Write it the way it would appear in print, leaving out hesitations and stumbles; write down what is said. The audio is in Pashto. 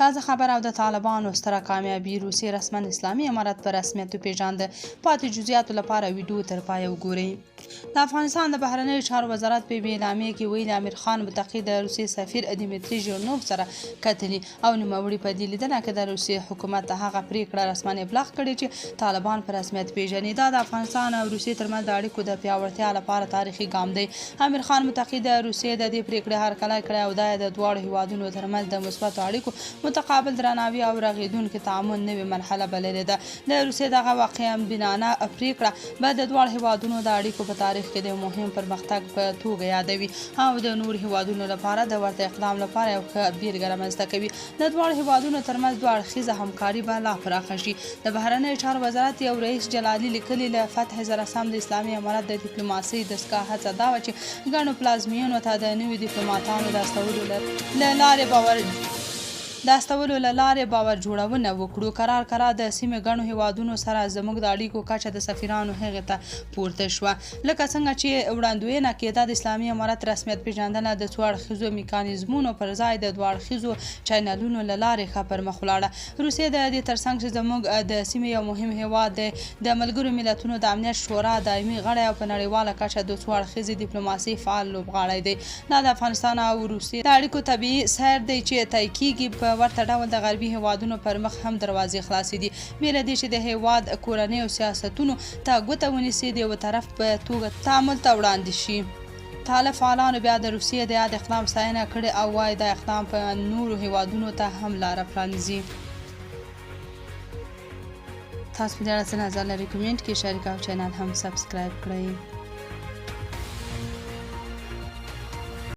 تازه خبر او د طالبانو ستره کامیابي، روسیې رسما اسلامي امارت په رسمیت وپېژانده. پاتې جزئیاتو لپاره ویډیو تر پایه وګورئ. د افغانستان د بهرنیو چارو وزارت په یوې اعلامیې کې ویلي، امیر خان متقي د روسیې سفیر دیمیتري ژیرنوف سره کتلي او نوموړي په دې لیدنه کې د روسیې حکومت ته هغه پرېکړه رسما ابلاغ کړې چې طالبان په رسمیت پېژني. دا د افغانستان او روسیې ترمنځ د اړیکو د پیاوړتیا لپاره تاریخي ګام دی. امیر خان متقي د روسیې د دې پرېکړې هرکلی کړی او دا یې د دواړو هېوادونو ترمنځ د مثبتو اړیکو، متقابل درناوي او رغېدونکي تعامل نوې مرحله بللې ده. د روسیې دغه واقعبینانه پرېکړه به د دواړو هېوادونو د اړیکو په تاریخ کې د یو مهم پرمختګ په توګه یادوي او د نورو هېوادونو لپاره د ورته اقدام لپاره یو ښه بېلګه رامنځته کوي. د دواړو هېوادونو ترمنځ دوه اړخیزه همکاري به لا پراخه شي. د بهرنیو چارو وزارت یو رئیس جلالي لیکلي، له فتحې سره سم د اسلامي امارت د دیپلوماسۍ دستګاه هڅه دا وه چې ګڼو پلازمېنو ته د نویو دیپلوماتانو د استولو له لارې باور د استولو له لارې باور جوړونه وکړو. کرار کرار د سیمې ګڼو هېوادونو سره زموږ د اړیکو کچه د سفیرانو هغې ته پورته شوه. لکه څنګه چې وړاندوینه کېده، د اسلامي امارت رسمیت پېژندنه د څو اړخیزو میکانیزمونو پر ځای د دوه اړخیزو چینلونو له لارې ښه پر مخ ولاړه. روسیه د دې ترڅنګ چې زموږ د سیمې یو مهم هېواد دی، د ملګرو ملتونو د امنیت شورا دایمي غړی او په نړیواله کچه د څو اړخیزې دیپلوماسۍ فعال لوبغاړی دی. دا د افغانستان او روسیې د اړیکو طبیعي سیر دی چې طی کېږي. په ورته ډول د غربي هېوادونو پر مخ هم دروازې خلاصې دي، بې له دې چې د هېواد کورنیو سیاستونو ته ګوته ونیسي، د یوه طرف په توګه تعامل ته وړاندې شي. طالب فعالانو بیا د روسیې د یاد اقدام ستاینه کړې او وايي، دا اقدام په نورو هېوادونو ته هم لاره پرانیزي. تاسو په دې اړه څه نظر لرئ؟ کمنټ کې شریک او چینل هم سبسکرایب کړئ.